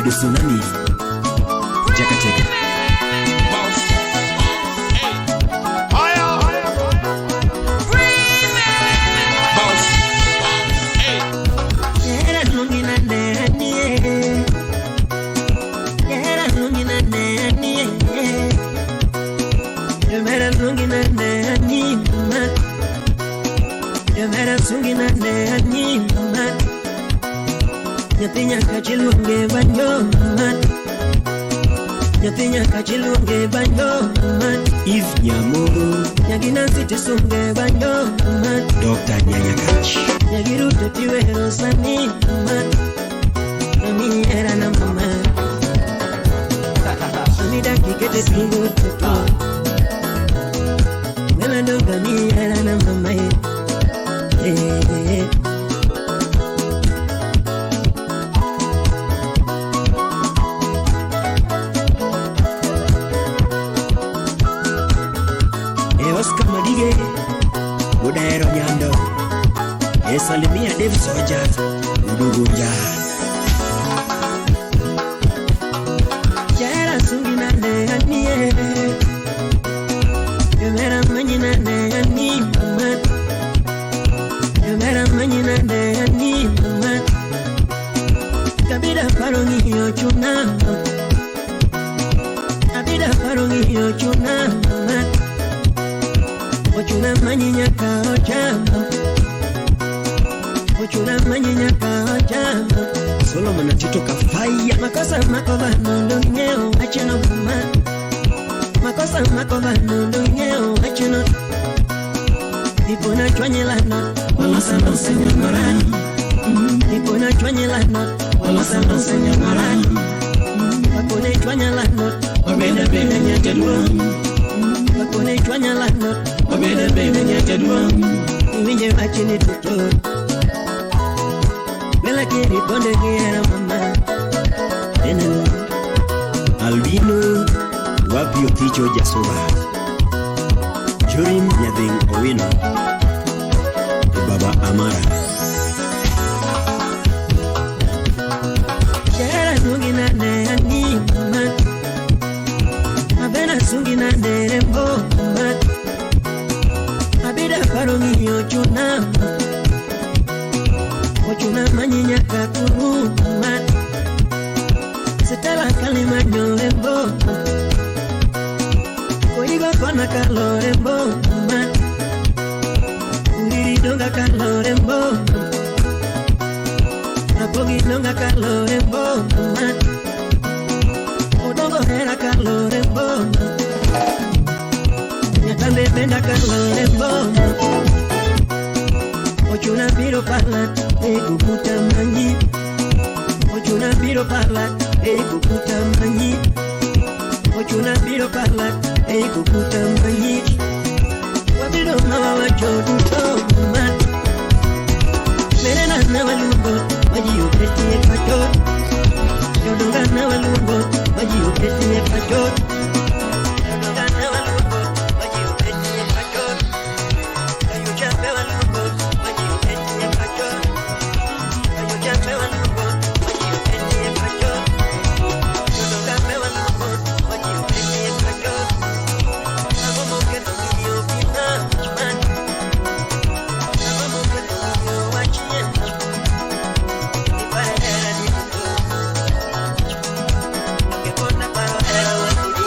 Wuod Tsunami Jakatega. Nyathi nyaka chiluonge banjo mama. Nyathi nyaka chiluonge banjo mama. Eve Nyamoro. Nyagi Nancy tisunge banjo mama. Dr. Nyanyakach. Nyagi Ruto tiwero sani mama. Mami era na mama. Mami daki kete tungu toto. Mela ndoga mi era na mama. Eh. Oscar Madige, Udaero Nyando, Esalimia Dave Soja, Udugunja. Jera sungi na ne anie, Yomera manyi na ne ani mama, Yomera manyi na ne ani mama, Kabida parongi ochuna, Kabida parongi ochuna mama. Ochuna manyinya ka ochama. Ochuna manyinya ka ochama. Solomon Atito Kafaya. Makosa makoba nondo nyeo achino mama. Makosa makoba nondo nyeo achino. Ipona chwanyela no. Walosa no senyorani. Ipona chwanyela no. Walosa no senyorani. Ipona chwanyela no. Obeda beda nyatedwa. Ipona chwanyela no. Obeda beda nyatedwa. Iwinje wachini tuto. Bela kiri bonde kiera mama. Enelo. Albino wapi Okicho Jasuba. Jorim Nyathing Owino. Baba Amara. Jera sungi na ne ani mama. Abena sungi na derembo mama. Abida parongi ochuna. Ochuna manyinya kakuru mama. Setela kalima nyorembo. Koigo kona kalorembo mama. Uriri donga kalorembo. Rapogi donga kalorembo mama. Odongo hera kalorembo. Nyatambe benda kalorembo. Ochuna biro parla ekukuta manyi. Ochuna biro parla ekukuta manyi. Ochuna biro parla ekukuta manyi. Wabiro mawa wachoduto mama. Merena na walungo waji obeti pacho. Yodonga na walungo waji obeti pacho. Yodonga na walungo waji obeti pacho. Ayucha walungo waji obeti pacho. Ayucha walungo waji obeti pacho. Yodonga walungo waji obeti pacho. Agomo ke no pina man. Agomo ke no wachie. Ni para era ni tu. Que kona para era wani.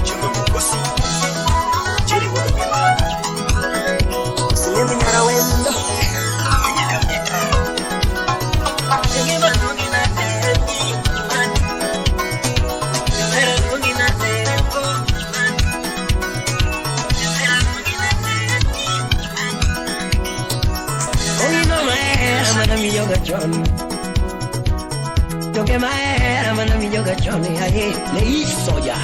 Chuma Mukosi. Jerry Wabila. Silindi nyara wendo. Toque maera mana mi yoga choni aye le hizo ya.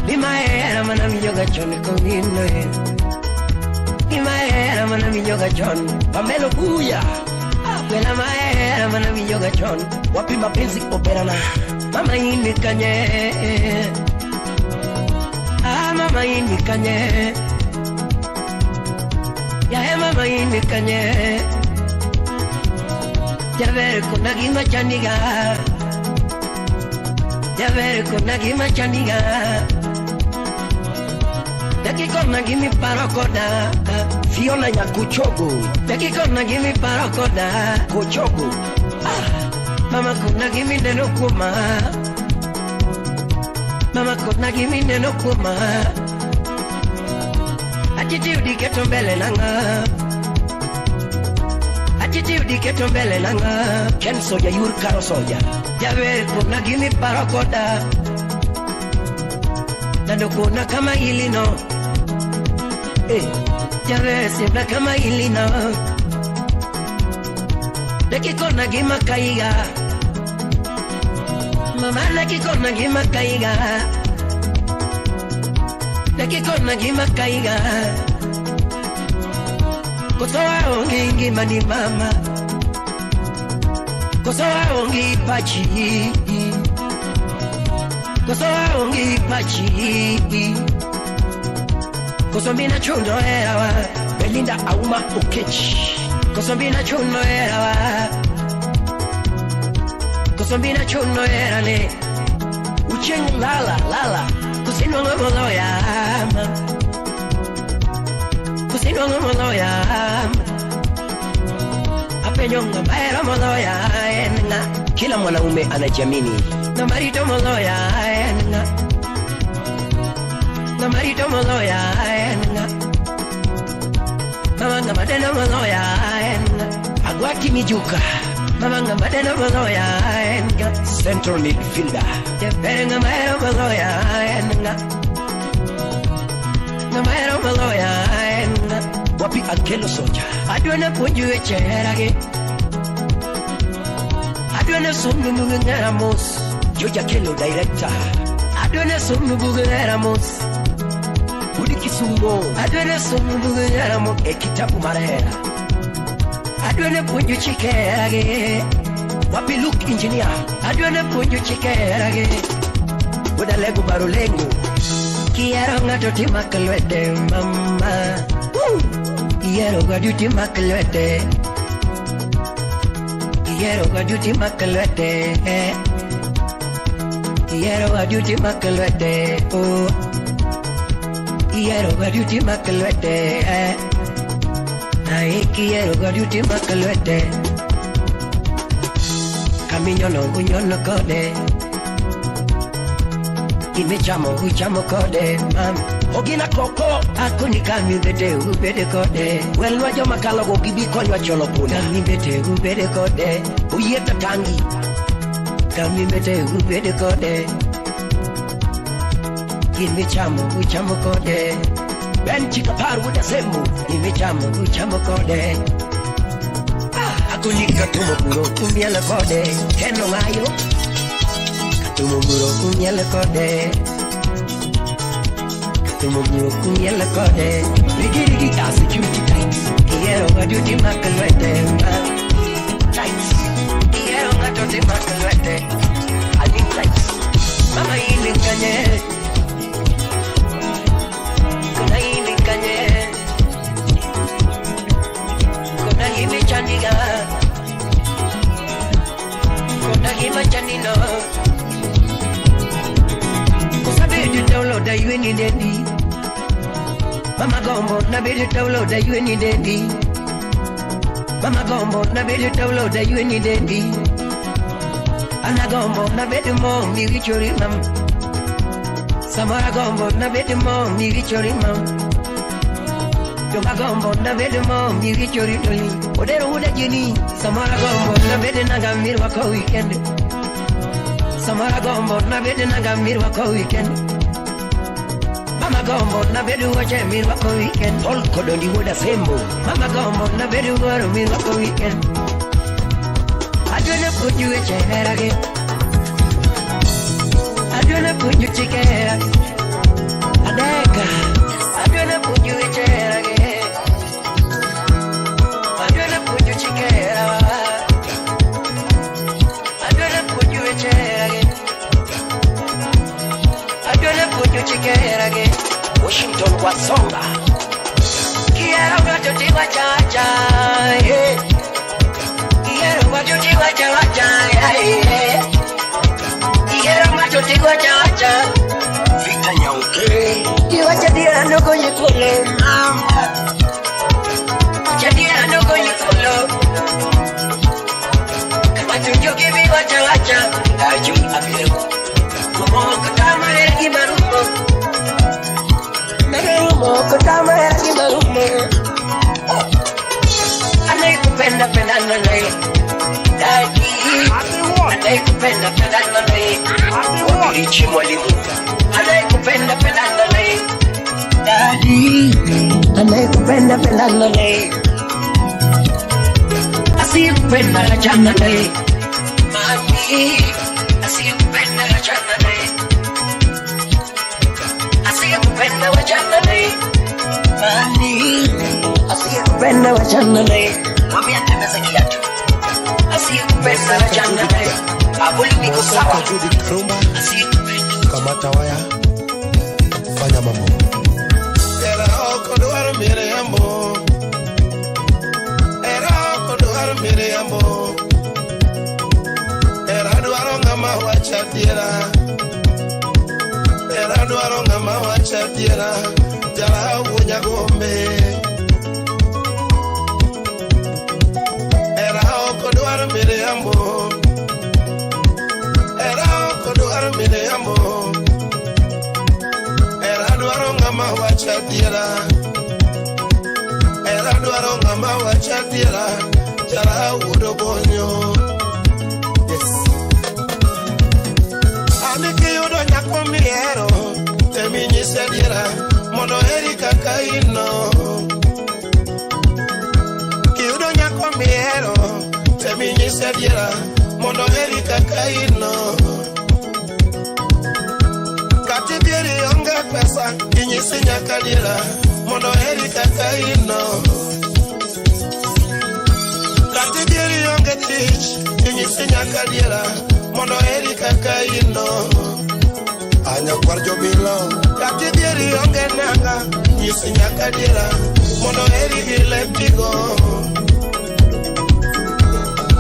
Di maera mana mi yoga choni con vino. Di maera mana mi yoga choni pamelo buya. Abuela maera mana mi yoga choni wapi mapenzi operana. Mama inikanye. Ah mama inikanye. Ya mama inikanye. Jaber kona gima chandiga. Jaber kona gima chandiga. Dakikona gimi paro koda. Fiona Nyakuchogo. Dakikona gimi paro koda. Kochogo. Ah, mama kona gimi neno kuoma. Mama kona gimi neno kuoma. Attitude keto mbele nanga. Attitude keto mbele nanga. Ken Soja yur karo soja. Jaber kona gimi paro koda. Nando kona kama ilino. Eh, jaber sema kama ilino. Dakikona gima kaiga. Mama dakikona gima kaiga. Dakikona gima kaiga. Kosoa ongi ngima ni mama. Kosoa ongi pachi. Kosoa ongi pachi. Koso mbina chundo erawa. Belinda Auma Okech. Koso mbina chundo erawa. Koso mbina chundo erane. Ucheng lala lala. Kusinwa ngomolo ya ma. Kusinwa ngomolo ya ma. Apenyo ngamaero molo ya enga. Kila mwanaume anajiamini. Na marito molo ya enga. Na marito molo ya enga. Mama ngamadeno molo ya enga. Agwati mijuka. Mama ngamadeno molo ya enga. Central midfielder. Jepere ngamaero molo ya enga. Ngamaero molo ya enga. Wapi Akelo Soja. Adwene puonju weche heragi. Adwene somnu bug hera mos. George Akelo director. Adwene somnu bug hera mos. Udi Kisumo. Adwene somnu bug hera mos. E kitabu mar hera. Adwene puonju chike heragi. Wapi Luke engineer. Adwene puonju chike heragi. Wuod Alego Barolengo. Kihero ng'ato timak lwete mama. Kihero gadu timak lwete. Kihero gadu timak lwete. Kihero gadu timak lwete. Oh. Kihero gadu timak lwete. Ai kihero gadu timak lwete. Kaminyono unyono kode. Gimichamo uchamo kode mam. Ogina koko. Akoni kami bete ubede kode. Welwa joma kalogo gibi konywa cholo punda. Kami bete ubede kode. Oyieta tangi. Kami bete ubede kode. Gimichamo uchamo kode. Ben Chikapar wuod Asembo. Gimichamo uchamo kode. Akoni katumo buro. Umielo kode. Keno ngayo. Katumo buro umielo kode. Katumo buro umielo kode. Rigi rigi a security tight. Kihero ng'ato timak lwete ma. Tight. Kihero ng'ato timak lwete. I mean tight. Mama in kanye. Kona in kanye. Kona gimi chandiga. Kona gima chandino. Kosabedo taulo da yweni dendi. Mama gombo na bedo taulo da yweni dendi. Mama gombo na bedo taulo da yweni dendi. Ana gombo na bedo mo mi wichori mam. Samara gombo na bedo mo mi wichori mam. Joma gombo na bedo mo mi wichori doli. Odero wuda jini. Samara gombo na bedo nanga mirwako weekend. Samara gombo na bedo nanga mirwako weekend. Mama gombo na bedo wache mirwako weekend. Paul Kodondi wuod Asembo. Mama gombo na bedo wuoro mirwako weekend. Adwene puonju weche heragi. Adwene puonju chike hera. Adeka. Adwene puonju weche heragi. Adwene puonju chike hera. Adwene puonju weche heragi. Adwene puonju chike heragi. Washington Wasonga. Kihero ng'ato tiwachacha. Eh. Kihero Watu wacha wacha, ihera macho tiwacha wacha. Vita Nyauke. Tiwacha dia ndogo nyikolo. Chadia ndogo nyikolo. Kama tunjoki viwacha wacha. Ajum abiro. Moko kama ergi marumo. Marumo kama ergi marumo. Anayekupenda pendana naye. Daddy. Anayekupenda pendana naye. Wabilichi mwalimu. Anayekupenda pendana naye. Daddy. Anayekupenda pendana naye. Asiyekupenda achana naye. Mami. Asiyekupenda achana naye. Asiyekupenda wachana naye. Mami. Asiyekupenda wachana naye. Mwambie atembeze kiatu. Asiyekupenda wachana naye. Abuli niko sawa. Asiyekupenda. Kamata waya. Fanya mambo. Era oko dwar miriambo. Era oko dwar miriambo. Era dwaro ng'ama wacho adiera. Era dwaro ng'ama wacho adiera. Jarawo nyagombe. Era oko dwar miriambo. Era oko dwar miriambo. Era dwaro ng'ama wacho adiera. Era dwaro ng'ama wacho adiera. Jarawo bonyo. Yes. Ani kiyudo nyako mihero, temi nyise adiera mondo heri kaka in no. Kiyudo nyako mihero, temi nyise adiera mondo heri kaka in no. Kata ibieri onge pesa, inyisi nyaka adiera mondo heri kaka in no. Kata ibieri onge tich, inyisi nyaka adiera mondo heri kaka in no. Anyakwar jobilo. Kata ibieri onge nanga, nyisi nyaka adiera mondo heri gi lepigo.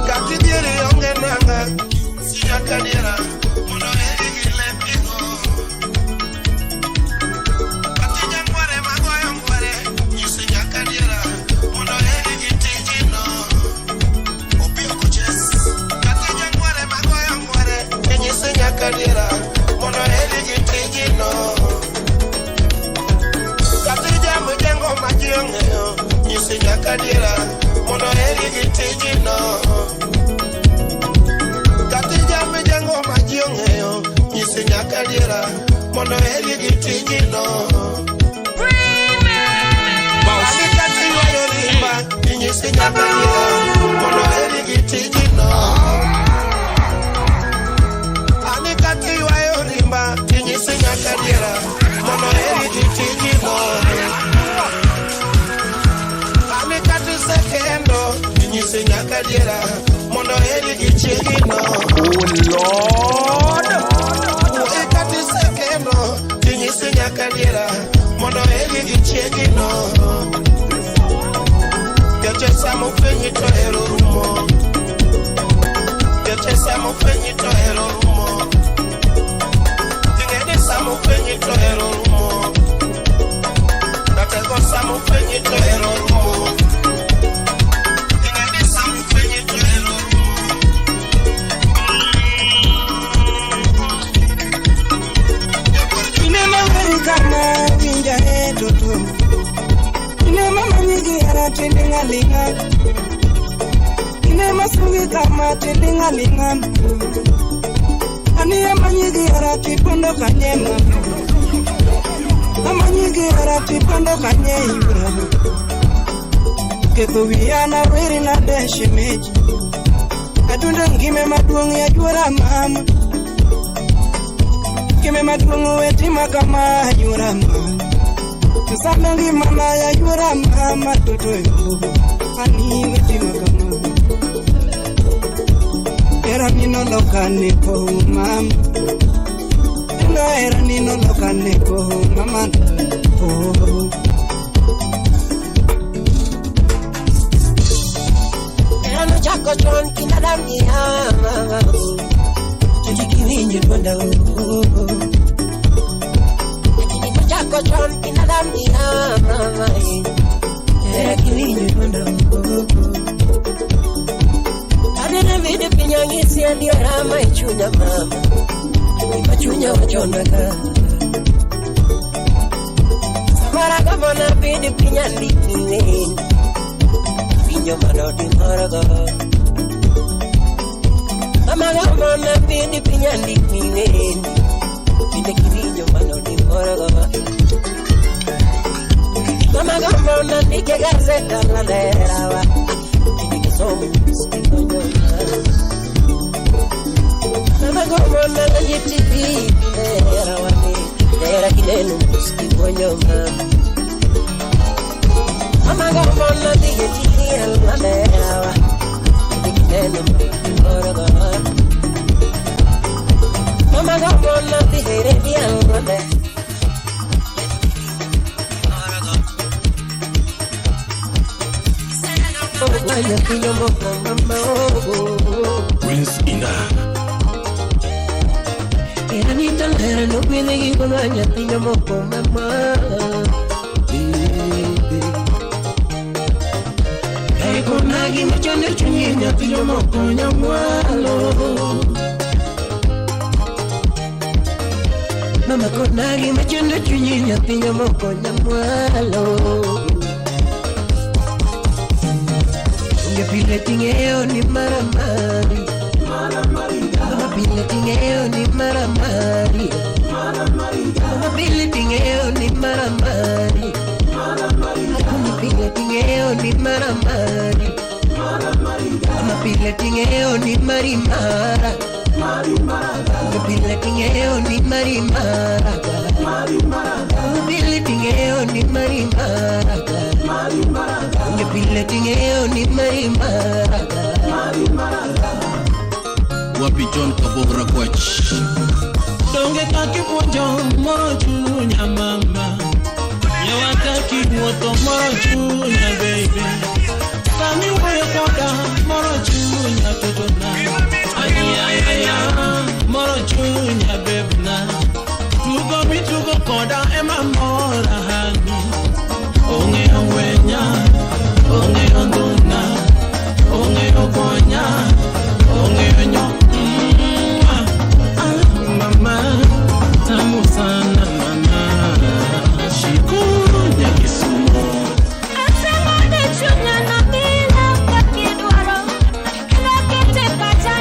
Kata ibieri onge nanga, nyisi nyaka adiera mondo heri gi lepigo. Kata jangware magoyo ngware, nyisi nyaka adiera mondo heri gi tijino. Opiyo koches. Kata jangware magoyo ngware, inyisi nyaka adiera mondo heri gi tijino. Kata jamjengo ma ji ong'eyo, nyisi nyaka adiera mondo heri gi tijino. Kata jamjengo ma ji ong'eyo, nyisi nyaka adiera mondo heri gi tijino. Ani kata ywayo rimba, inyisi nyaka adiera mondo heri gi tijino. Ani kata ywayo rimba, inyisi nyaka adiera mondo heri gi tijino. Ani kata isekendo, inyisi nyaka adiera mondo heri gi chiegino. Oh Lord. Wuoyi kata isekendo, inyisi nyaka adiera mondo heri gi chiegino. Keche sama ofwenyi to hero rumo. Keche sama ofwenyi to hero rumo. Ing'e ni sama ofwenyi to hero rumo. Ratego sama ofwenyi to hero rumo. Ing'e ni sama ofwenyi to hero rumo. Inema weri kama winja e toto. Inema manyigi ara tilinga linga. Inema sungi kama tilinga linga. Aniya manyigi ara tipondo kanyema. Amanyigi ara tipondo kanye ibra. Ketho wiya na weri na deshe meji. Adundo ngime maduong' ya juora mama. Ngime maduong' wetima kama juora mama. Sando ngimana ya juora mama toto yo. Ani wetima kama. Era nino lokane ko mama. Endo era nino lokane ko mama. Oh. Hera nochako chon kind Adam gi Hawa. To kik iwinj dwonda Lakini nochako chon kind Adam gi Hawa. Hera kiwinj dwonda. Adene vide piny ang'isi adiera ma e chunya mama. Gima chunya wachona ka. Samoro agombo nabed piny andikni wend. Winjo mano dimorogo. Mama gombo nabed piny andikni wend. Kinde kiwinjo mano dimorogo. Mama gombo nandike gazet alanderawa. Kinde kisomo sikidonjo. Mama gombo nalonje TV kinerawa ni. Dera kineno sikigonjo mama. Mama gombo nandike TV alanderawa. Kinde kineno dimorogo. Mama gombo nandike redio alanderawa. Prince Indah. Eranita lera no pide gi kono nyathi moko mama. E konagi machando chunyi nyathi moko nyamwalo. Mama konagi machando chunyi nyathi moko nyamwalo. Onge pile ting'eyo ni maramari. Mama pile ting'eyo ni maramari. Mama pile ting'eyo ni maramari. Akuni pile ting'eyo ni maramari. Mama pile ting'eyo ni marimara. Onge pile ting'eyo ni marimara. Mama pile ting'eyo ni marimara. Onge pile ting'eyo ni marimara. Wapi John Kabora Kwach. Donge kakipuonjo moro chunya mama. Yawa kakiwuotho moro chunya baby. Sami wuoyo koda moro chunya totona. Ayayaya moro chunya bebna. Tugo mitugo koda ema mora hani. Ong'eyo ngwenya, ong'eyo nduna, ong'eyo konya, ong'eyo nyo. Ah, mama, tamu sana mama. Shikunya Kisumu. Asemane chunya na mila kakidwaro. Kendo kete pacha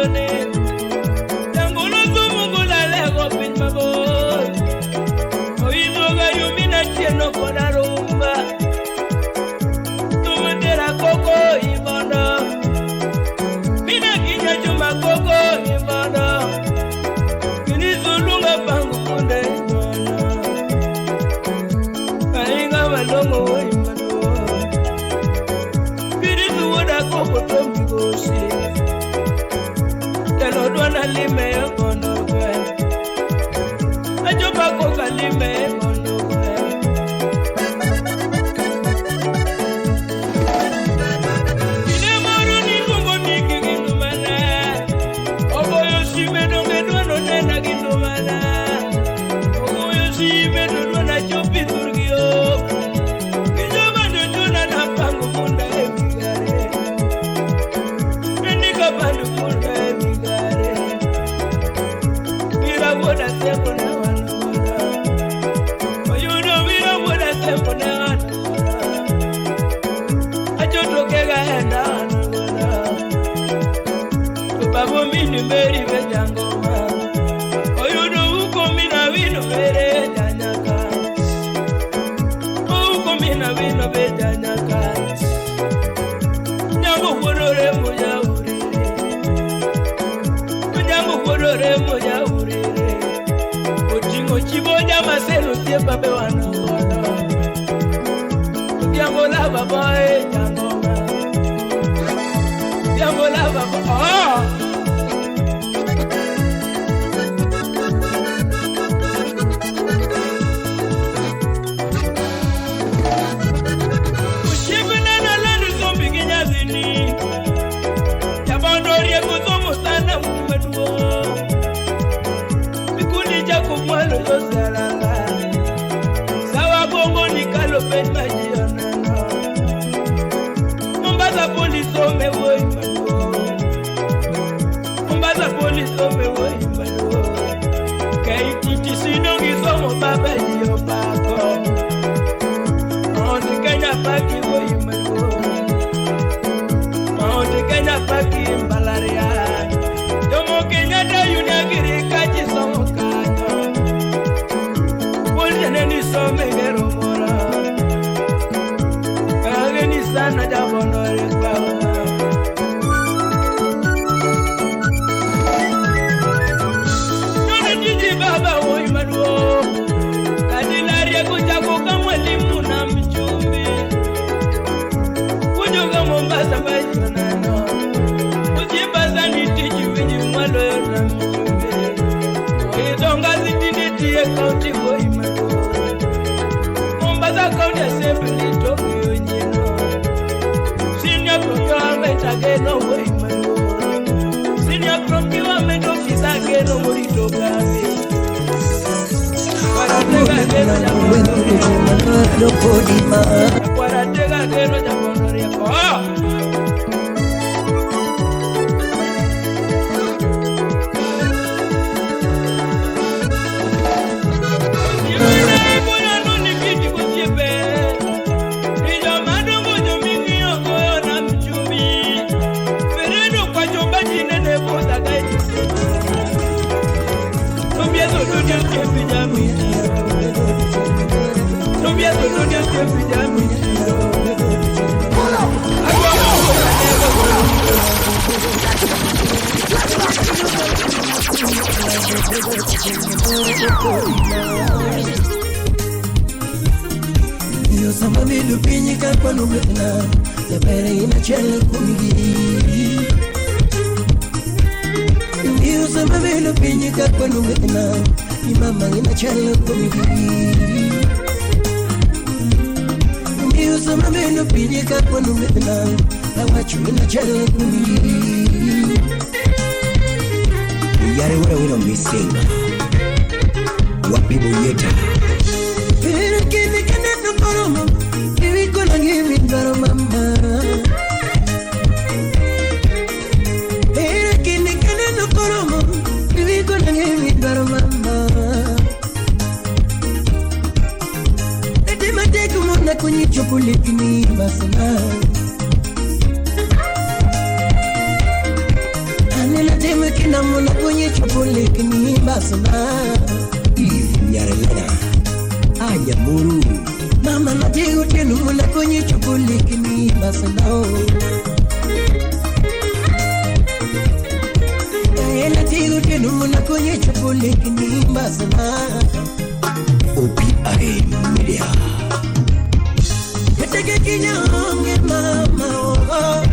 wachone Tangulo tumugula lego piny mabor Oidhoga yumina tieno koda rumba Tumutera koko ibondo Mina kinya chuma koko ibondo Kinizulunga pangu kunde ibondo Kainga malongo imano Biritu woda koko tombigosi Telo dwana lime bondo gwe Ajoba koka lime bondo gwe Kine moro ni gumbo niki ginumana Oboyo sime donge dwano nena ginumana Oboyo sime dwana chopi turgio Kijoba ndochuna na pangu munda emigare Nindika pandu munda emigare Mira woda seko na wanogoda Oyudo mira woda seko na wanogoda Achotokega enda wanogoda Babo mini meri bejangoma Oyudo uko mina wino mere janyaka Uko mina wino bejanyaka Nyango kodore moja urere Nyango kodore moja urere Otingo chiboja maselo tie babe wanogoda Nyango la baba e jangoma Nyango la baba ah Sawa bongo ni kalope majionano Mombasa police ome woi maluo Mombasa police ome woi maluo KTTC dongi somo baba jiyo pako Mount Kenya paki woi maluo Mount Kenya paki mbalaria Jomo Kenyatta unagiri kachi somo kato Neni some gero mora Ageni sana jabono rekwa None jiji baba woi maduo Kadilari kuchako kama limu na mchumbi Kujoga Mombasa majonano Ujibaza nitiji winyi mwalo na mchumbi Oidonga zitinditi kaunti woi maduo Mombasa County Assembly Tokyo nyino Senior procurement ageno woi maduo Senior procurement officer ageno morito gabi Waratega ageno jabondo rieko Io sama vedo pigni campano bena, sapere in cielo come Io sama vedo pigni campano bena, mi mamma in cielo come Io sama vedo pigni campano bena, la faccio in cielo come Yare wala wala misenga Wapi boyeta Perché mi canano poromo E vi con la mi daro mamma Perché mi canano poromo E vi con la mi daro mamma E te mate come una cogniccio politini basana Ena kina mona kwenye chupule kinimba sana. Eve Nyarelena Anyamuru. Mama na tenu mona kwenye chupule kinimba sana. Ena tenu mona kwenye chupule kinimba sana. OPI Media. Keteke kinyonge mama oh.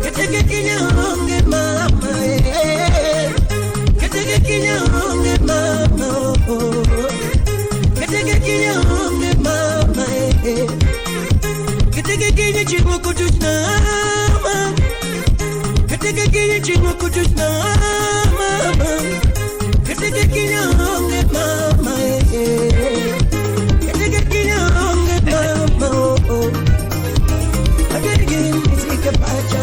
Keteke kinyonge mama eh. Keteke kinyonge mama oh. Keteke kinyonge mama eh. Keteke kinye chimoko tuchna mama. Keteke kinye chimoko tuchna mama. Keteke kinyonge mama eh. Keteke kinyonge mama oh. Keteke pacha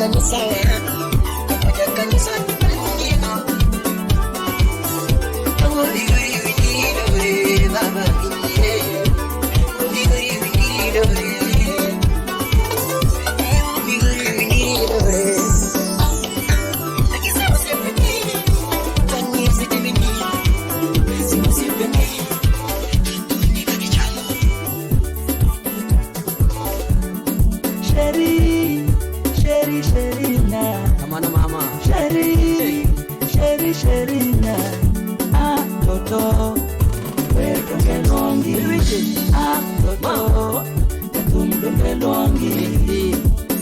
Kanisa, kanisa, Sheri, Sheri, Sherina. Kamana mama. Sheri, Sheri, Sherina. Ah, Toto, wewe Ah, Toto, katumdomelongi.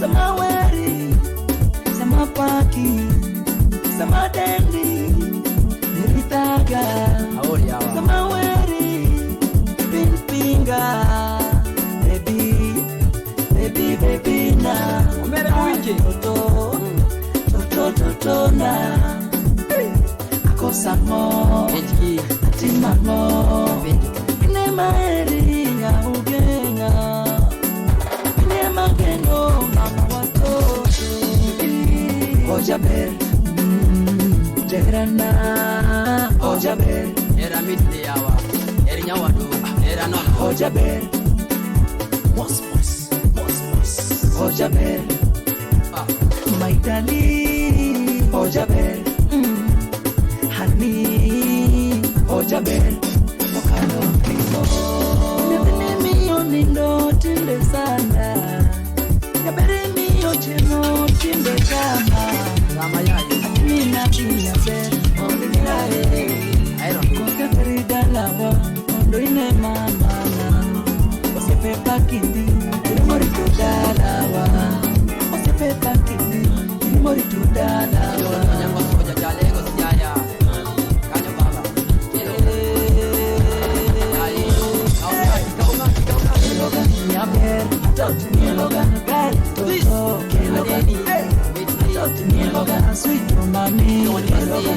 Sama weri, sama paki, sama dendi, niritaga. Sama weri, pinpinga. Baby, baby, baby na. Toto, toto, toto na. Akosa mo, atima mo. Nema eringa ugenga. Nema geno mama watoto. Ojaber, jerana. Ojaber, era mitli yawa, era nyawadu, era nono. Ojaber, mos mos mos mos. Ojaber, maitali. Ojaber, hani. Ojaber, okalo pimo. Nyathini miyo nindo tinde sana. Nyaberi miyo chiemo tinde chama. Sama yayo. Mina pinya ber mondo irae. Koseperi dalawa mondo ine mama. Osiepe pakindi irimo rito dalawa. Osiepe pakindi irimo rito dalawa. Nyango soja jalego sijaya. Kanyo baba. Keloga nyaber tot nieloga ber toto keloga tot nieloga sweet mami keloga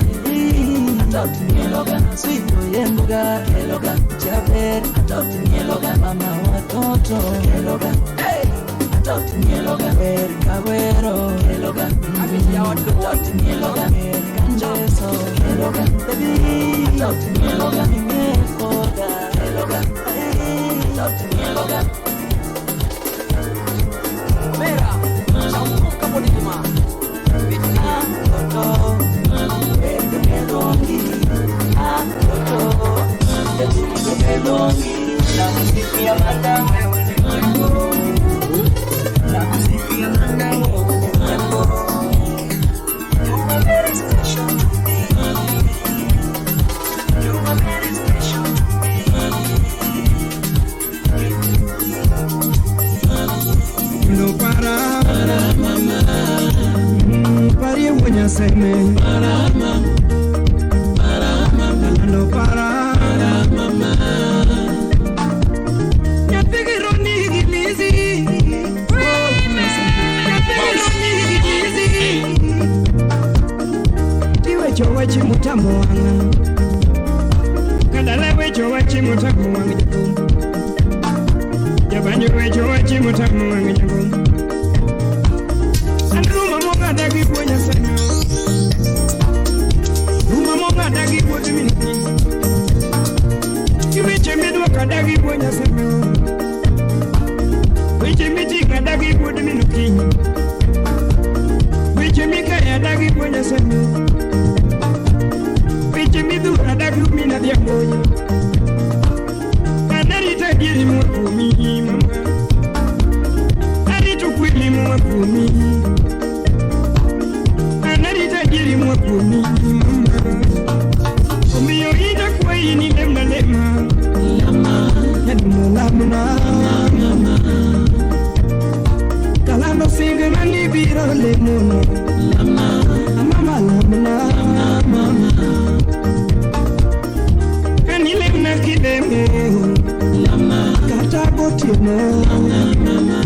tot nieloga sweet yembuga keloga jaber tot nieloga mama watoto keloga tot nieloga ber kawero keloga tot nieloga ber kanjeso keloga baby tot nieloga imekoda keloga tot nieloga Mera chamuka polima. Ah, toto, melongi. Ah, toto, melongi. Nakusifia mana wewe ni mrembo. Nakusifia mana wewe ni mrembo. You are very special to me. You are very special to me. No para, mama. Parie wonya seme. Para mama. Para mama. No para, mama. Nyathigiro nigi lizi. Nyathigiro nigi lizi. Tiwecho weche mutambo wanga. Kadala wecho weche mutambo wanga jakom. Jabanyo wecho weche mutambo wanga jakom. Andruma monga dagi bonya sanya. Ruma monga dagi bonya miniki. Kiweche medwa kadagi bonya sanya. Weche miti kadagi bonya miniki. Weche mika ya dagi bonya sanya. Weche midura dagi mina dia bonya. Anarita diri mwakumi mama. Arito kwili mwakumi. Anarita diri mwakumi mama. Omiyo ida kwa ini lemna lema. Lama. Yadimo lamna. Mama. Kalano singe mani biro lemono. Lama. Mama lamna. Mama. Kani lemna kidemo. Lama. Kata botino. Mama.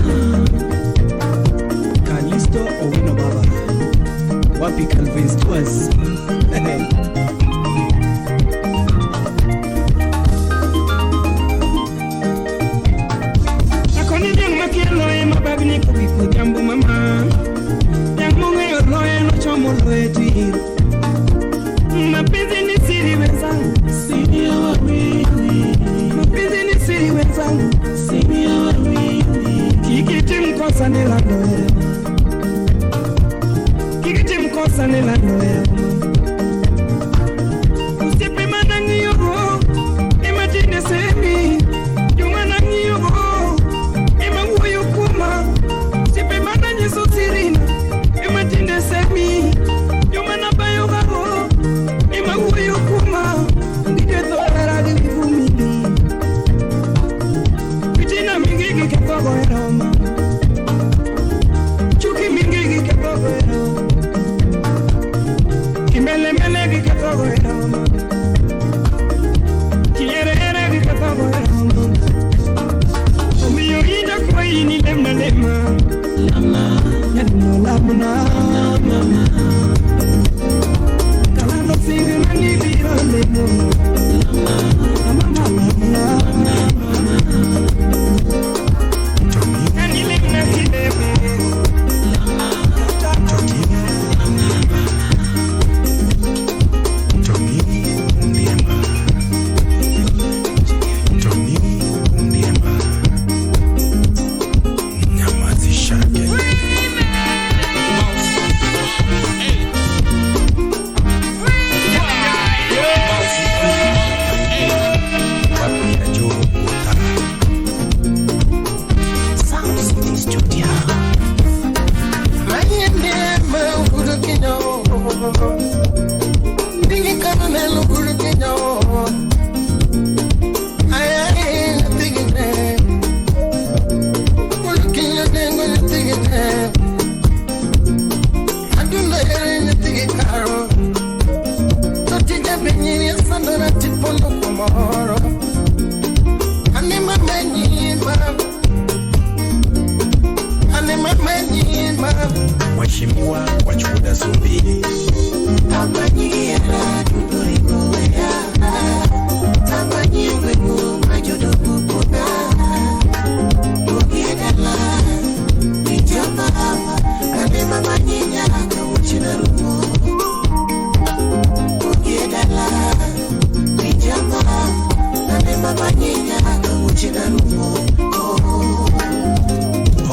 Kalisto Owino baba. Wapi Calvin Stewart. Akoni jang makielo ema bagni kubiko jambo mama. Jang Moloetu mapenzi ni siri wenzangu, siri ya wawili. Mapenzi ni siri wenzangu, siri ya wawili. Kikiti mkosa ni la ndoa, kikiti mkosa ni la ndoa. Usipima na ngiyogo, imagine semi. Juma na ngiyogo, ima kuma. Usipima na nyiso sirina, imagine semi. Juma na bayo gago, ima huyo kuma. Ngike thorera givumili. Fitina mingi giketogo eroma. Chuki mingi giketogo eroma. Kimele mele giketogo eroma. Kiere ere giketogo eroma. Omiyo ida kwa ini lemna lema. Lama, nyaduno lamna mama. Kalando singa nani biro lemo. Lama, mama lamna mama. Nani lemna kidebe. Lama, Tony Ndiema. Tony Ndiema. Nyamazisha kelele. Wapi ya Joe Bota. Sound City Studio. Mheshimiwa Wachukuda Zumbi.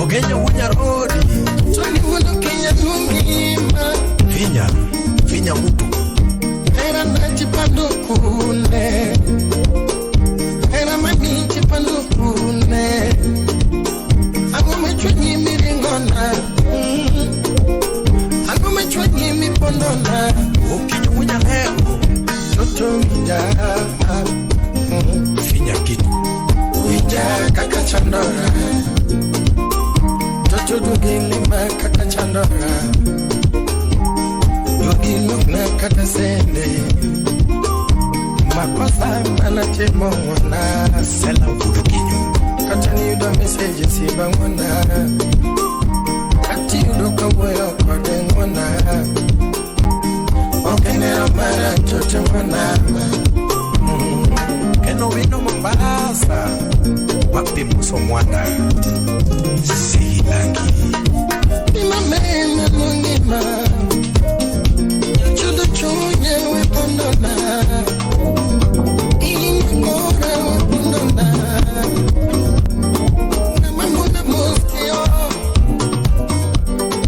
Ogenyo Wunyarodi. Finya, finya mutu. Era nachipandukune. Era manichipandukune. Angumechwenyi miringona. Angumechwenyi mipondona. Okinyo Wunyarego. Toto winja. Finya kitu. Winja kaka chandora. Toto dugilima kaka chandora. Dugiluna kaka sende. Makosa manatimo ngona. Sela Wudukinyo. Kata niyudo message siba ngona. Kati yudo kawuoyo kode ngona. Okenero mara chocho ngona. Keno wino Mombasa. Wapi Muso Mwana. Silangi. Imamena nungima. Chudo chunye wepondona. Ingora wepondona. Namamuna muskio.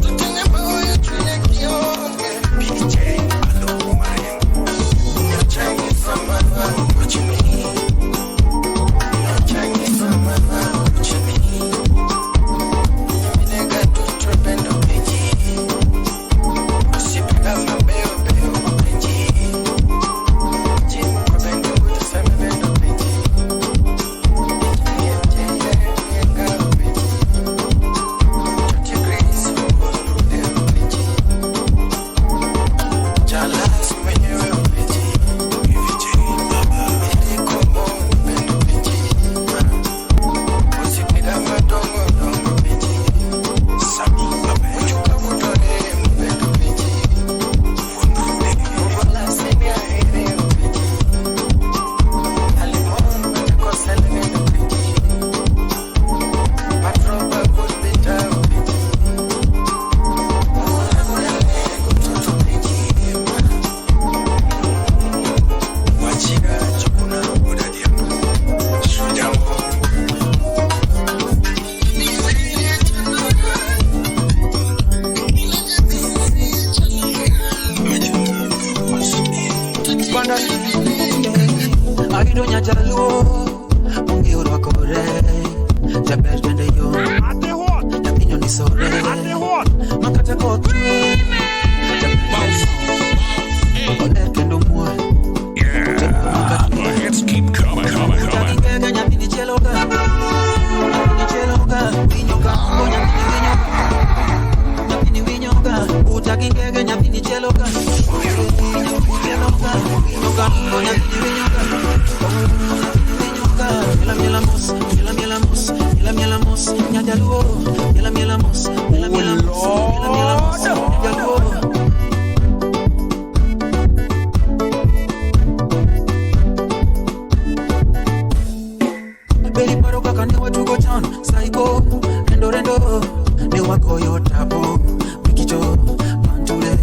Tutinga moyo chunye kionge. PJ Alo Marembo. Nyochangi sama kuchini. Nyochangi sama kuchini. Yudo nyajaluo ong'eyo rwakore jaber dende yom nyathino nisore makata koth chwe jaber oler kendo muol. Yeah, the hits keep coming, coming, coming. Ngega nyathini chieloga nyathini chieloga winyoga o nyathini winyoga nyathini winyoga uta gi ngege nyathini chieloga nyathini chieloga winyoga o nyathini winyoga winyoga miela miela mos miela miela mos miela miela mos nyajaluo miela miela mos miela miela mos miela miela mos nyajaluo. Beli paro kaka ne watugo chon saiko rendo rendo ne wagoyo tapo mikicho panture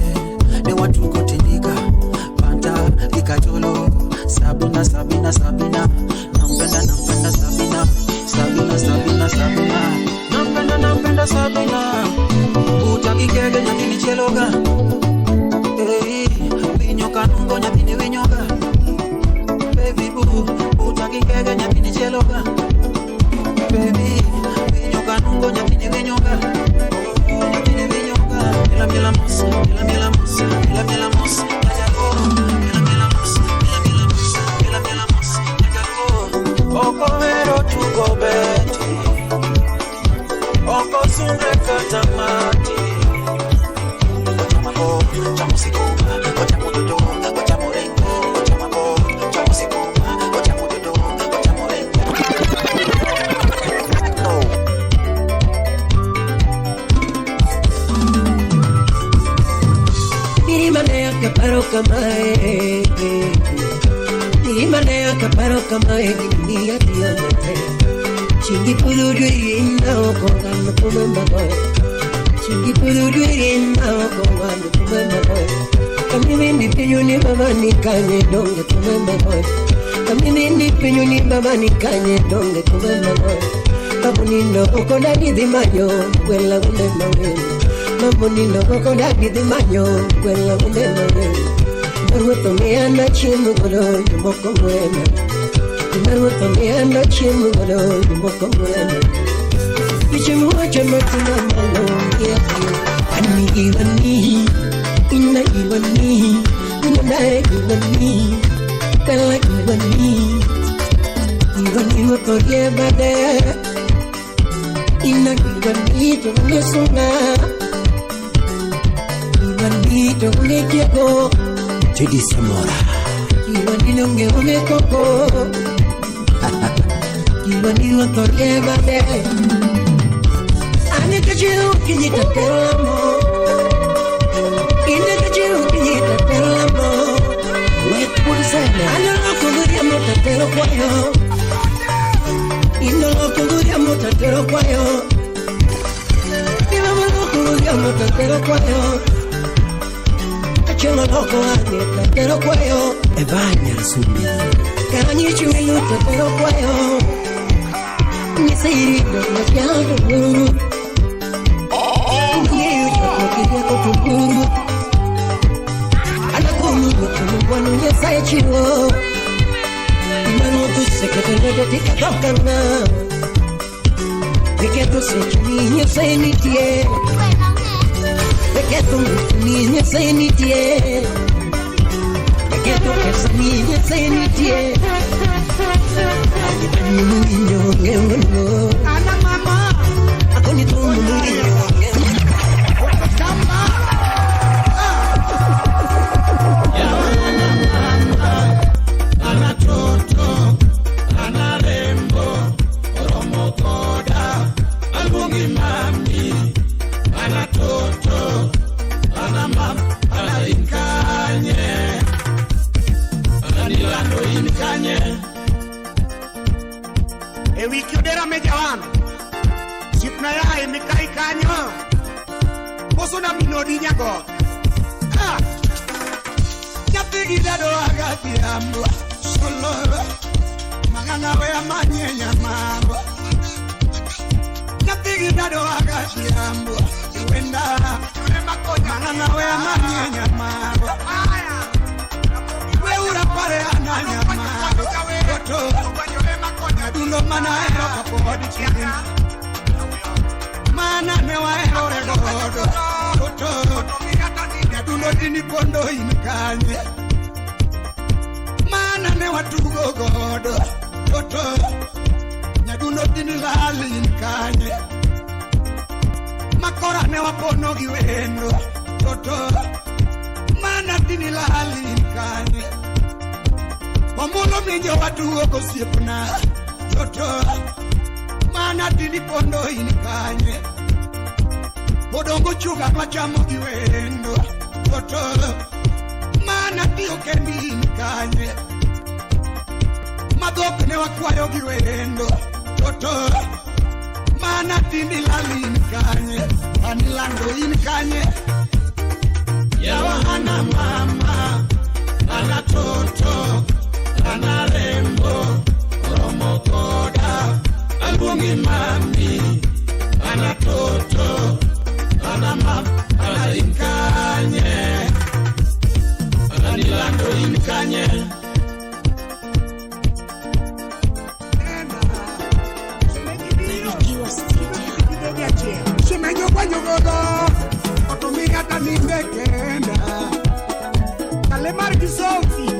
ne watugo tindika panta ikacholo Sabina Sabina Sabina nampenda nampenda Sabina Sabina Sabina Sabina nampenda nampenda Sabina utakikege nyathini chieloga hey, winyoka nungo nyathini winyoka baby boo utakikege nyathini chieloga baby winyoka nungo nyathini winyoka nyathini winyoka miela miela mos miela miela mos miela miela mos nyajaluo miela miela mos miela miela mos miela miela mos nyajaluo okohero tugo beti okosungre kata mati ochamo chamo sikuma ochamo dodo ochamo rengo ochamo chamo sikuma ochamo dodo ochamo rengo. Irimane akaparo kamae, irimane akaparo kamae, gimiya tiyo mate. Chingi puduru irina okongano kumembago, chingi puduru irina okongano kumembago. Kamimi pinyuni baba ni kanye donge kumembago, kamimi pinyuni baba ni kanye donge kumembago. Babu nindo okonda dhi manyo kwela wende mang'eny. Babu nindo okonda dhi manyo kwela wende mang'eny. Maruotho miya nachiemo godo jomoko ng'wena. Maruotho miya nachiemo godo jomoko ng'wena. Weche miwacho matina malo miya ani iwani ina iwani ina iwani kala iwani iwani ruotho riebade ina iwani to onge sunga iwani to onge tieko Teddy Samora iwani nonge onge koko iwani ruotho riebade ane kachiru kinyita telamo ine kachiru kinyita telamo wek wursene ano loko guriamo tatero kwayo ino loko guriamo tatero kwayo ino loko guriamo tatero kwayo achielo loko ange tatero kwayo Evanya Sumbi kanyi chiwelu tatero kwayo nyisiri do makyalo guru ngeyo choko kiriako tukuru anakulu kumu nyasaye chiwo mano tusekete tikatokana Veketo sechini nyasaye nitie Veketo mutini nyasaye nitie Veketo kesani nyasaye nitie Ana mama akoni tumu Ana toto ana rembo oromo koda aluongi mami ana toto ana mam ana inkanye ana nilando inkanye e wiki odera me jawan sipna yae mikai kanyo koso na minodi nyago ah nyathi gi dado agadhiambo solo mang'ang'a we amanye nyamambo nyathi gi dado agadhiambo wenda mang'ang'a we amanye nyamambo we ura pare ana nyamambo Toto mana hero kapod chien. Mana ne waherore godo. Toto nyadundo dini pondo in kanye. Mana ne watugo godo. Toto nyadundo dini lal in kanye. Makora ne wapono gi wendo. Toto mana dini lal in kanye. Omulo minjo watugo gosiepna. Toto mana dini pondo in kanye. Odongo chuga machamo gi wendo. Toto mana tiyo kendi in kanye. Madhok ne wakwayo gi wendo. Toto mana dini lal in kanye. Anilando in kanye. Yawa ana mama, ana toto, ana rembo, romo koda, aluongi mami, ana toto, ana mam, ana in kanye, anilando in kanye. Simenyo kwanyogodo otumiga taninde kenda kalemar gi sofi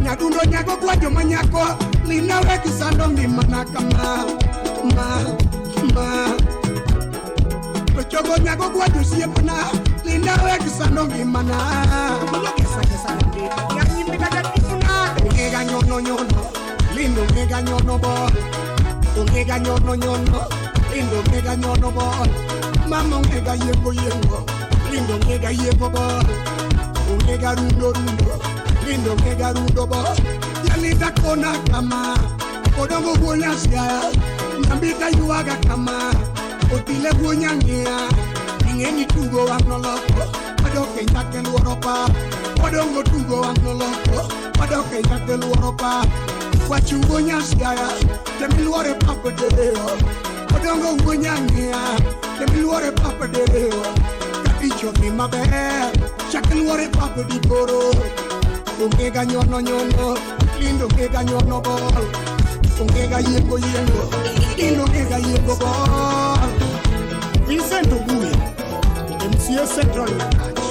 nyadundo nyago gwajo manyako linawe kisando ngimana kama ma ma tochogo nyago gwajo siepna linawe kisando ngimana ongega nyono nyono lindo ongega nyono bo ongega nyono nyono lindo ongega nyono bo mama ongega yengo yengo lindo ongega yengo bo ongega rundo rundo lindo ongega rundo bo yalinda kona kama odongo guonya siaya nyambita yuaga kama otile guonya ng'ia ing'eni tugo wang' noloko wadok e nyake luoro pa odongo tugo wang' noloko wadok e nyake luoro pa wachungo nyasiaya temiluore papa dereo odongo guonya ng'ia temiluore papa dereo katicho ni maber chak luore papa dikoro ongega nyono nyono lindo ongega nyono bol ongega yengo yengo lindo ongega yengo bol. Vincent Oguya, MCA Central Nyakach.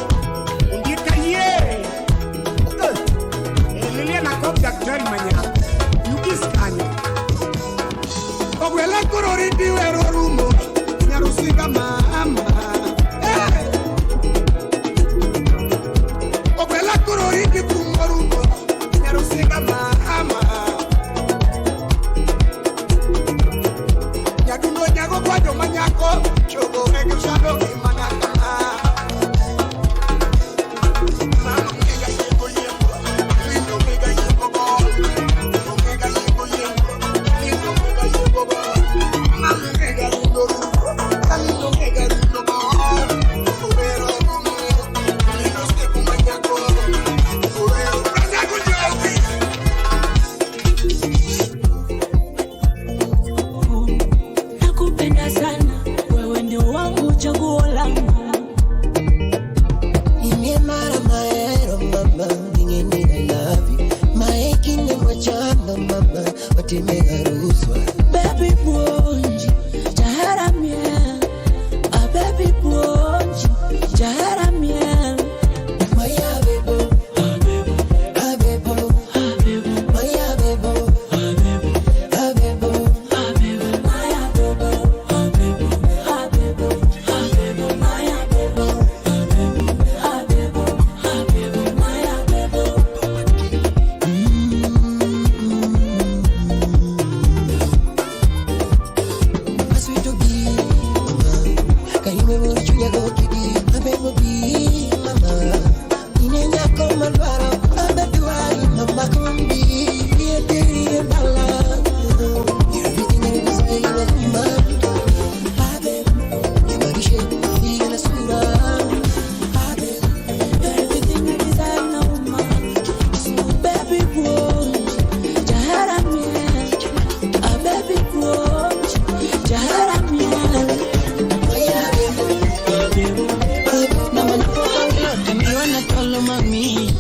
Ondieka yie. Lilian Akop daktari manyako. Yugis kanyo. Ogwela koro riti wero rumo nyarusiga mama. Ogwela koro riti rumo rumo nyarusiga mama. Nyadundo nyago gwajo manyako chogo weke shado ngimana kama. Mama ongega yengo yengo lindo ongega yengo bo ongega yengo yengo lindo ongega yengo bo mama ongega rundo rundo lindo ongega rundo bo owero rumo lindo stepu manyako owero manyako jowi. Nakupenda sana, wewe ndio wangu chaguo langu. Nimie mara maero mama, ningeni I love you. Maekine mwachana mama, watimega ruswa. Baby buonji, jaharamia. Ah baby buonji, jaharamia. Maya bebo, ah bebo, maya bebo, ah bebo, Maya bebo, ah bebo, ah bebo, ah bebo, maya bebo, ah bebo, ah bebo, maya bebo. Aswito bi, mama, kaiwe wori chunya go kidi, abebo bi, mama. Ine nyako malwaro, abeduari mama kumbi, ieteri ndala. You're everything I desire, you are woman. Abe, you are shape, you are sura. Abe, You're everything I desire now, woman. Baby buonji, jaharamia. Ah baby buonji, jaharamia. Miwana tolo mami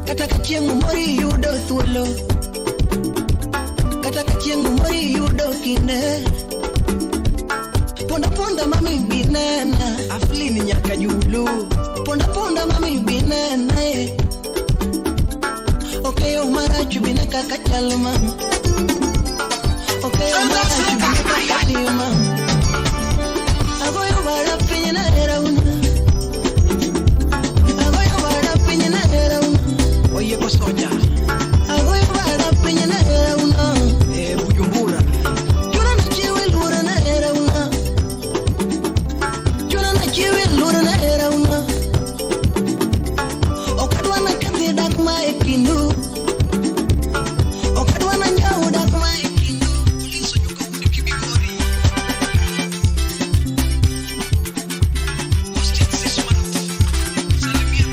Kata ka chieng' mori yudo thuolo Kata ka kinde. Ponda ponda mami binena. Aflini nyakajulu. Ponda ponda mami binena. Okay, omarachu bineka kachalo mama. Okay, omarachu bineka kachalo mama. Agoyo bara pinya era una. Agoyo bara pinya era una. Oye kosoja. Agoyo bara pinya era una. Bujumbura. Chura na chiwe lura na era una. Chura na chiwe lura na era una. Okadwa na kadhi dak ma ekindu. Okadwa na nyau dak ma ekindu. Uliso nyuka wundi kibigori. Austin Sismanov. Salimia.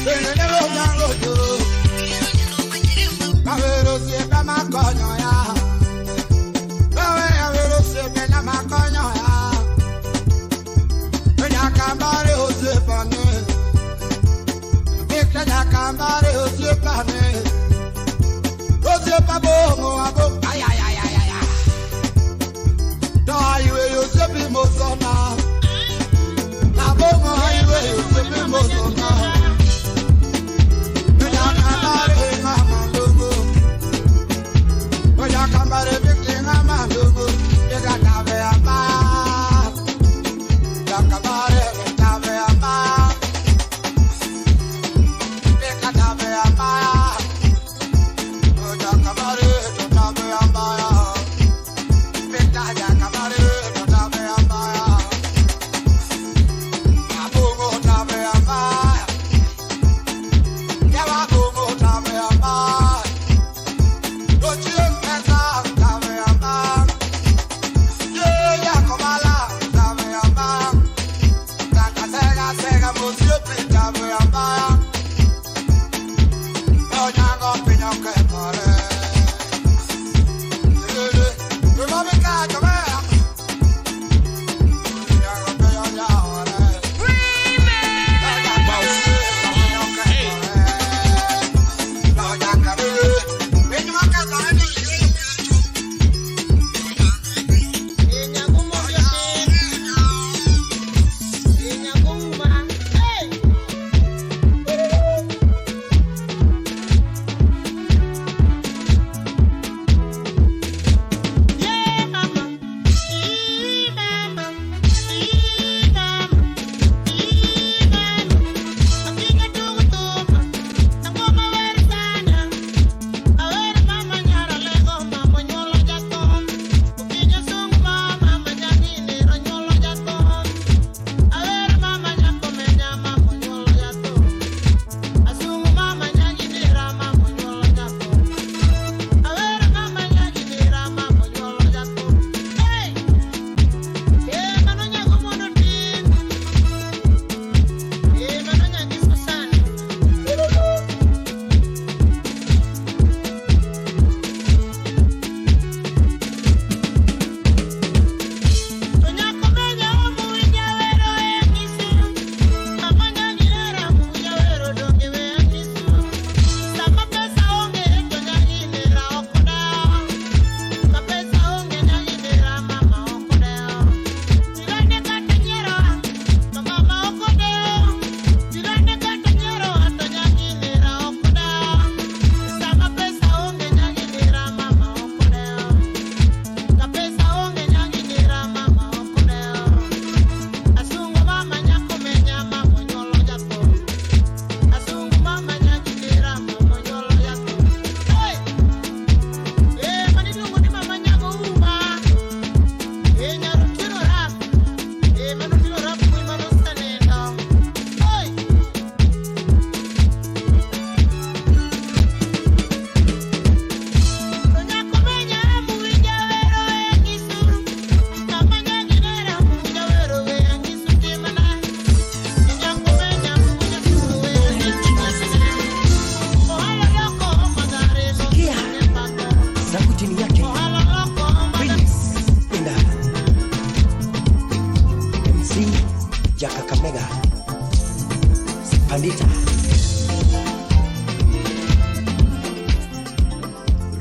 Pandita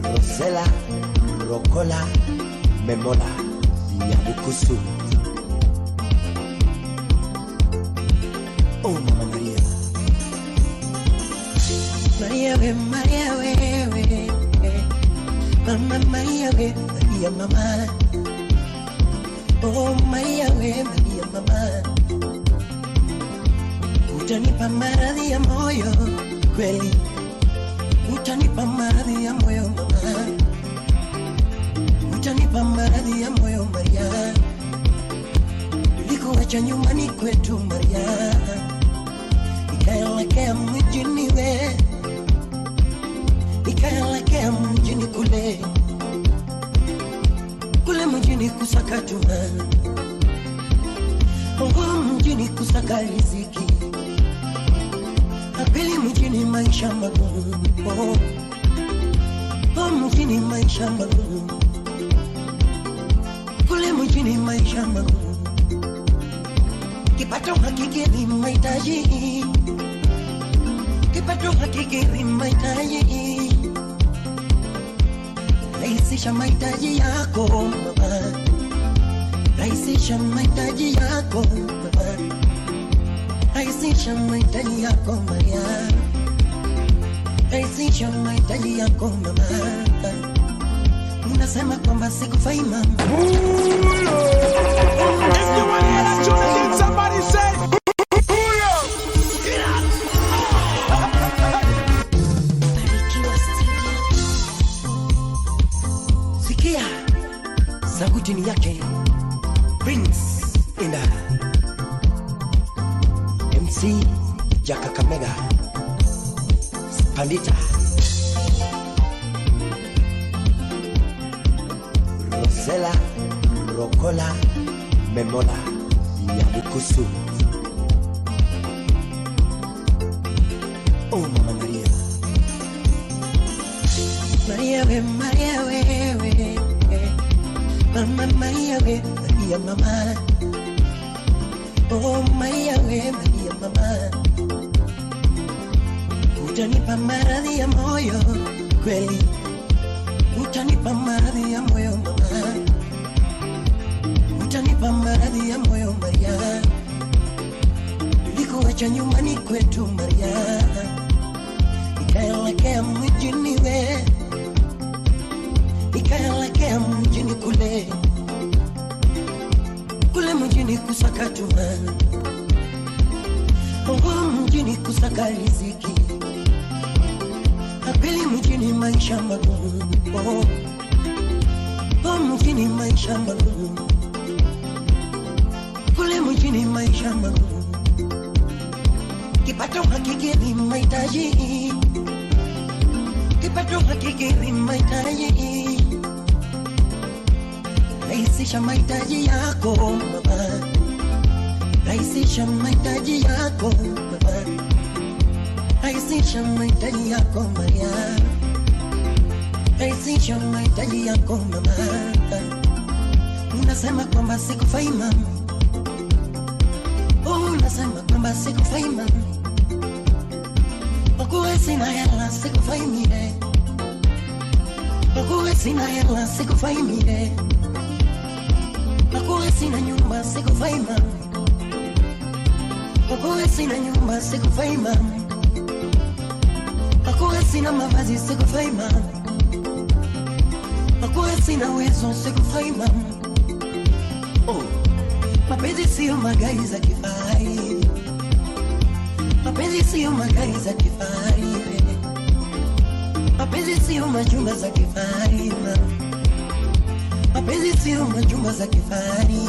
Rosella Rocola Memola. Nyabukusu. Oh Mama Maria. Maria we, Maria we, we. Mama Maria we, Maria mama. Oh Maria we, Maria mama. Utanipa maradhi ya moyo kweli, utanipa maradhi ya moyo mama, utanipa maradhi ya moyo Maria. Nilikuacha nyumbani kwetu Maria, nikaelekea mjini we, nikaelekea mjini kule, kule mjini kusaka tuma, oh mjini kusaka riziki, apili mjini maisha magumu, oh, oh mjini maisha magumu, kule mjini maisha magumu, kipato hakikidhi mahitaji, kipato hakikidhi mahitaji. Rahisisha mahitaji yako mama, rahisisha mahitaji yako mama, rahisisha mahitaji yako Maria, rahisisha mahitaji yako mama. Unasema kwamba sikufai mama. If you want to hear that tune again, somebody say, Sikia sauti ni yake Prince Inda MC Jakakamega Spandita Rosela Rokola Memola Nyabukusu. Oh Mama Maria. Maria we, Maria we, we. Mama Maria we, Maria mama. Oh Maria we, Maria mama. Utanipa maradhi ya moyo kweli, utanipa maradhi ya moyo mama, utanipa maradhi ya moyo Maria. Nilikuacha nyumbani kwetu Maria, nikaelekea mjini we, nikaelekea mjini kule, kule mjini kusaka tuma, oh mjini kusaka riziki, apili mjini maisha magumu, oh, oh mjini maisha magumu, kule mjini maisha magumu, kipato hakikidhi mahitaji, kipato hakikidhi mahitaji. Rahisisha mahitaji yako mama, rahisisha mahitaji yako mama, rahisisha mahitaji yako Maria, rahisisha mahitaji yako mama. Unasema kwamba sikufai mama, oh, unasema kwamba sikufai mama, kwa kuwa sina hela sikufai mie, kwa kuwa sina hela sikufai mie, kwa kuwa sina nyumba sikufai mama, kwa kuwa sina nyumba sikufai mama, kwa kuwa sina mavazi sikufai mama, kwa kuwa sina uwezo sikufai mama. Oh, mapenzi sio magari za kifahari, mapenzi sio magari za kifahari, mapenzi sio majumba za kifahari, mapenzi sio majumba za kifahari,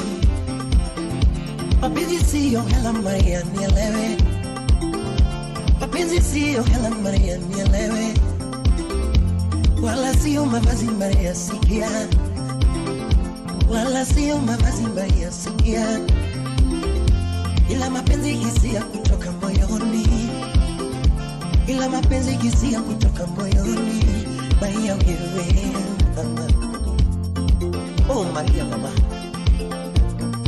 mapenzi sio hela Maria, nielewe, mapenzi sio hela Maria, nielewe, wala sio mavazi Maria, sikia, wala sio mavazi Maria, sikia, ila mapenzi hisia kutoka moyoni, ila mapenzi hisia kutoka moyoni Maria wewe mama. Oh Maria mama,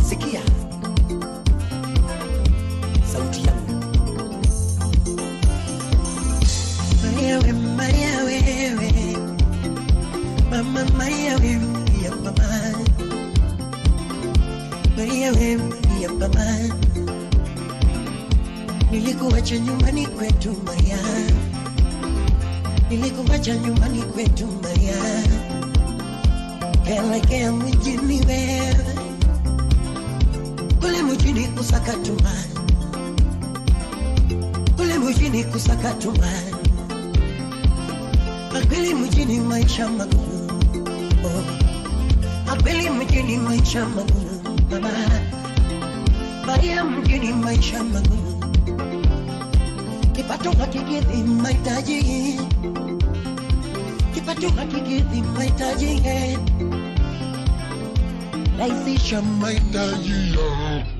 sikia sauti yangu. Maria we, Maria wewe, mama Maria we, Maria mama. Nilikuacha nyumbani kwetu Maria, nilikuacha nyumbani kwetu Maria, kelekea mjini wewe, kule mjini kusakatuma, kule mjini kusakatuma, akweli mjini maisha magumu, oh. Akweli mjini maisha magumu mama, Maria mjini maisha magumu, kipato hakikidhi mahitaji, kipato hakikidhi mahitaji, rahisisha mahitaji yangu.